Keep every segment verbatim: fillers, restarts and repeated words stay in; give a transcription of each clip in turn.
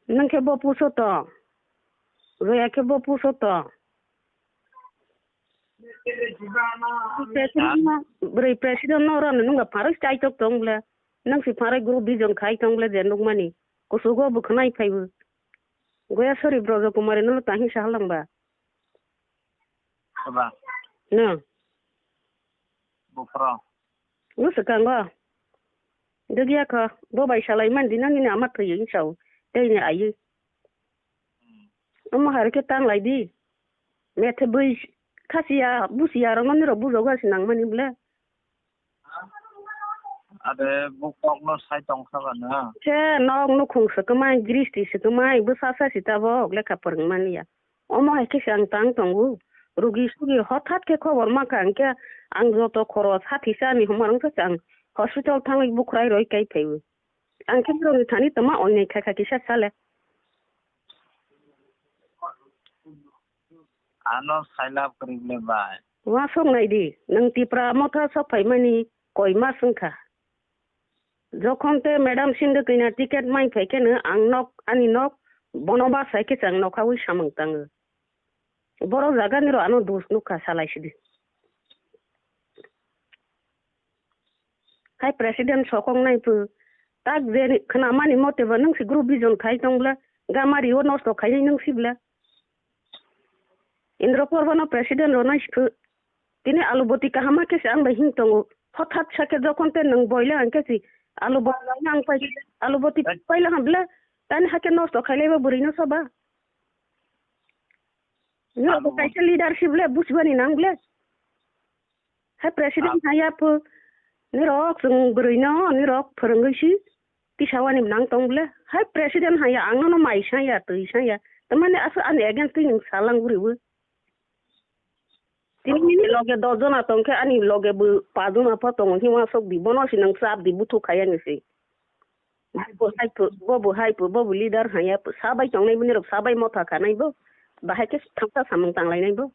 Nwng khe bo puso to. Roya khe bo puso to. President no, bwrwi president no rw nungba pharwi chaitok tong ble. Nang si pharwi group vision khai tong ble je nukmani. Kusugo bo khwnai phaibo. Goya sori Brojo Kumari no ta hingsa halangba. Eba. No. Buphro. No swkango. Dugya kho, bo bai salai man dina nini ama thwi wng sao. Tei ni ayi. Hmm. Omo hai khe tang lai di. Methe bui khasiya, busiya rok no nirok bujogo asi nang mani ble. Ade bo kok no sai tong kha ba na. Khe nok nukhung swkmai, gristi swkmai, bwsa sa si tabok lekha phwrwng mani ya. Omo hai khe se ang tang tongo. Rugi sugi hothat khe khobor ma kha, hwnkhe ang joto khoros hathi sa ni humar wngkha se ang hospital thangwi bukhrai roi kai phaiwi. Ang khe borokni thani tongma oinai kha kha kisa sale. Ano sailab kwrwi ble bai. Wasok nai di, nwng Tipra Motha sok phaimani koi mas wngkha. Jokhon te madam sindwkina ticket mai phai kheno ang nok, ani nok, bono bachai khe chang nokha wi samung tango. Borok jagani rok ano dus nukha salai sidi. Hai president sokong nai phu. Tak je khwnamani mote bo nwng si group vision khai tong bla, gamari o nosto khai nwng si bla. Indra Porba no president rw nai si phu. Tini Aluboti kaham ma khe se ang bai hing tongo. Hothat sa khe jokhon te nwng boila ang khe si Aluboti ang pai, Aluboti paila ham bla. Tani ha khe nosto khai lai ba bwrwi no saba. Nwng bo kaisa leadership le buchibani nang ble. Hai president hai ya phu. Nirok chwng bwrwi no, nirok phwrwngwi si tisawani nang tong ble. Hai president hai ya ang no mai sa ya, twi sa ya. Tamani asa ani against twi nwng salang bwrwi bo. Tini nini loge dos jona tong khe ani loge bo pa jona pho tongo, himma sok di. Bono si nwng chap di, buthu khai ani si. Bo hai phu, bo bo hai phu, bo bo leader hai ya phu. Sabai tongnai bini rok sabai motha khanai bo. Bahai khe thangsa samung tanglai nai bo.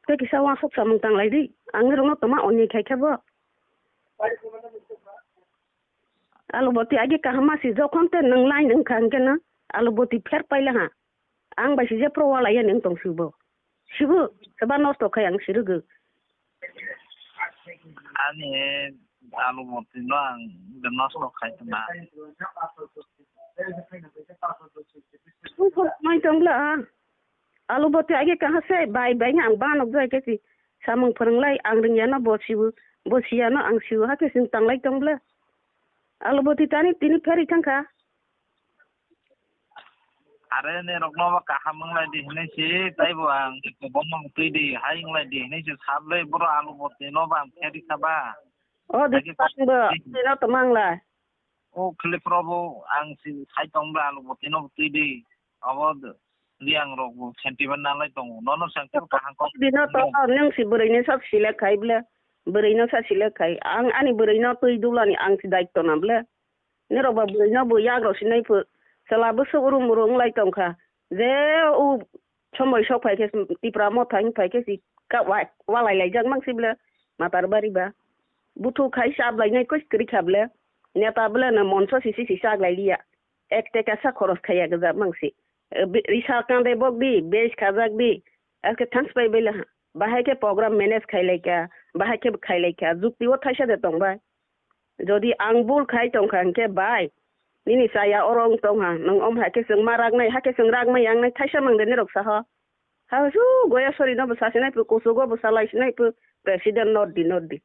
Tei kisa wasuk samung tanglai di. Ang nirok no toma onyai khai khe bo. Aluboti agi kaham ma si jokhon te nwng line wngkha hwnkhe no Aluboti pher paila ha. Ang bai si jephru walai ya nwng tong sibo. Sibo, seba nosto khai ang sirwgwi. Ani Aluboti no ang nosto khai tongma. Mai tong bla. Aluboti agi kaha se bai bai ang banok jai khe si samung phwrwng lai ang ring ya no bo sibo, bo si ya no ang sibo ha khe sing tang lai tong bla. Aluboti tani tini pheri thang kha. Are ne rok no ba kaham wng lai di hinwi si, tai bo ang bono twi di, hai wng lai di hinwi si sap le, boro Aluboti no ba ang pheri kha ba. O di. Hai khe tang bo, twi no tong mang lai. O khili pro bo ang si sai tong ba, Aluboti no twi di. Abo di ang rok bo sentiment na lai tongo. Nono sang khe kaham kok. Di no to, nwng si bwrwi ni sak select khai ble. Bwrwi no sa select khai. Ang ani bwrwi no twi dulani ang si daitto na ble. Nirok ba bwrwi no bo yak rok sinai phu. Chwla bwswk rum rum wng lai tong kha. Je o somoi sok phai khe Tipra Motha wng phai khe si ka wa-, walai laijak mang si ble Matarbari ba. Buthu khai chap lainai koi kwrwi kha ble. Neta ble no monso sisi si chak lai liya. Ek teka sa khoros khaiya gwja mang si. E, bi-, risa kande bok di, base khajak di. Aske thanks pai bai laha. Bahai khe program manage khai lai kha, bahai khe khai lai kha. Jukti o thaisa de tong bai. Jodi ang bul khai tong kha hwnkhe bai, nini chaya oro wng tong ha, nwng om hai khe chwng ma rak nai, hakhe chwng rak ma yang nai, thaisa mang de nirok saho. Ha su goya sori no bo sasinai phu, kusugo bo salai sinai phu, president not di, not di.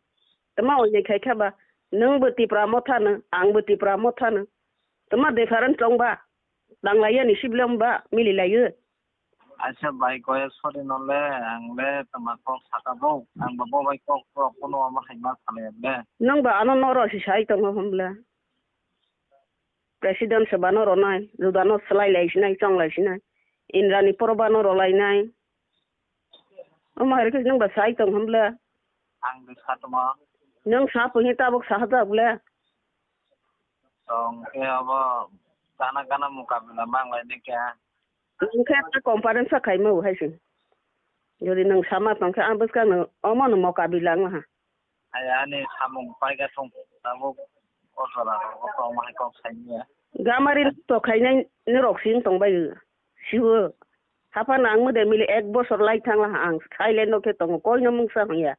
Tama oi khai kha ba, nwng bo Tipra Motha no, ang bo Tipra Motha no. Tama different tong ba, tanglai yani siblong ba, mili lai yo. Aisa bai goya sori no le, ang le tama kok saka bo, ang bo bo bai kok kok kuno ama hai ma salai le. Nwng ba ano noro si sai tongo hwn bla. President se bano ronai, juda no swlai lai sinai, chong lai sinai. Indrani poro bano rolai nai. Omo hai khe nwng ba sai tong hwn bla. Ang de sa tongma. Nwng sa punghi tabuk sa hajak bla. Tong khe abo gana gana mukabila mang lai de kya. Nwng khe ta conference sa khai mau hai se. Jodi nwng sama tong khe ang bwskang no omo no mukabila wng ha. Ai ani samung paika thung, tabuk o jora rogo tongma hai kok sai manya. Gamari to khainai norok sing tongbai siwo. Haphano ang mode mili ek bosor lai thangla ang silent no khe tongo, koino mungsa hwnya.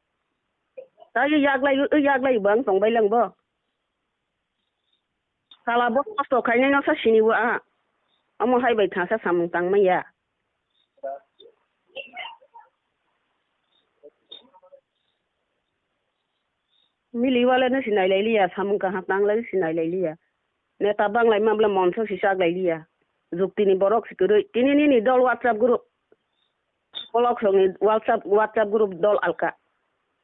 Tai yaglai, yaglai bo ang tongbai lang bo. Sala bo kosto khainai no sa sini bo a. Omo hai bai thangsa samung tang manya. Mili wale no sinai lai liya, samung kaham tang lai sinai lai liya. Neta banglai mabla monso si chak lai liya. Jukti ni borok si kwrwi. Tini nini dol WhatsApp group. Kolok songni WhatsApp, WhatsApp group dol alka.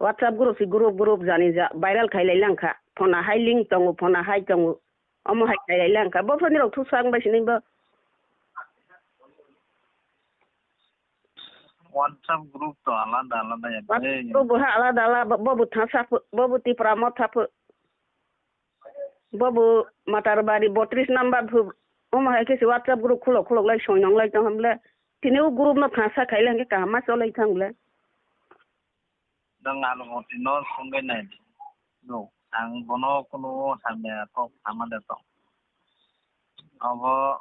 WhatsApp group si group group jani ja viral khai lai langkha. Phona hai link tongo, phona hai tongo. Omo hai khai lai langkha. Bo phani rok thusa ang bai sinai bo. WhatsApp group to alada alada ya. WhatsApp group bo ha alada alada, bo bo thangsa pho, bo bo Tipra Motha pho. Bobo Matarbari botris number phu, omo hai khe se WhatsApp group khulok khulok lai soinong lai tong hamle. Tini o group no thangsa khai le hwnkhe kaham ma cholai thang le. Nwng ano hoti no songwi nai di. No, ang bono kunu hamya kok sama de tong. Obo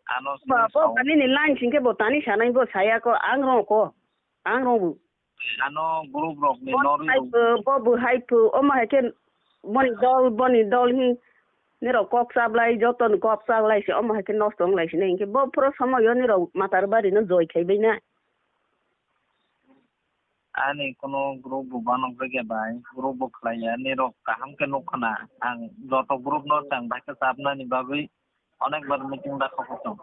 ano Ba, sini bo sao. Tani ni line singke bo tani sanai bo saya ko ang rong ko. Ang rong bu. Ano group rok ni Bo norwi hai rok. Phu, bo bu hai phu, omo hai khe boni dol, boni dol hi. Nirok kok chablai, joto ni kok chablai se, omo hai khe nosto wng lai sini. Hinkhe bo phoro somoyo nirok Matarbari no joi khai bai na. Ani kono group bo banok rwgya bai, group bo khlaiya, nirok kaham khe nuk khna. Ang joto group no chang bai khe chapnani bagwi onek bar meeting da khokho tong.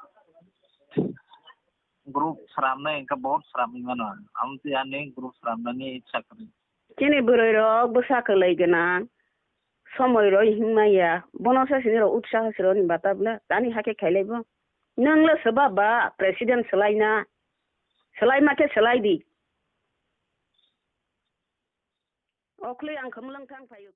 Group sramnai wngkha, bohut sramwi mano ang. Amtwi ani group sramnani ichha kwrwi. Chini bwrwi rok bwsa kwlwi gwnang, somoi roi himma ya. Bono sa sini rok utsaho siro ni bata bwle. Tani hakhe khailai bo. Nwng le swba ba president swlaina. Swlaima khe swlai di. Okhli ang khumlwng thang phaio.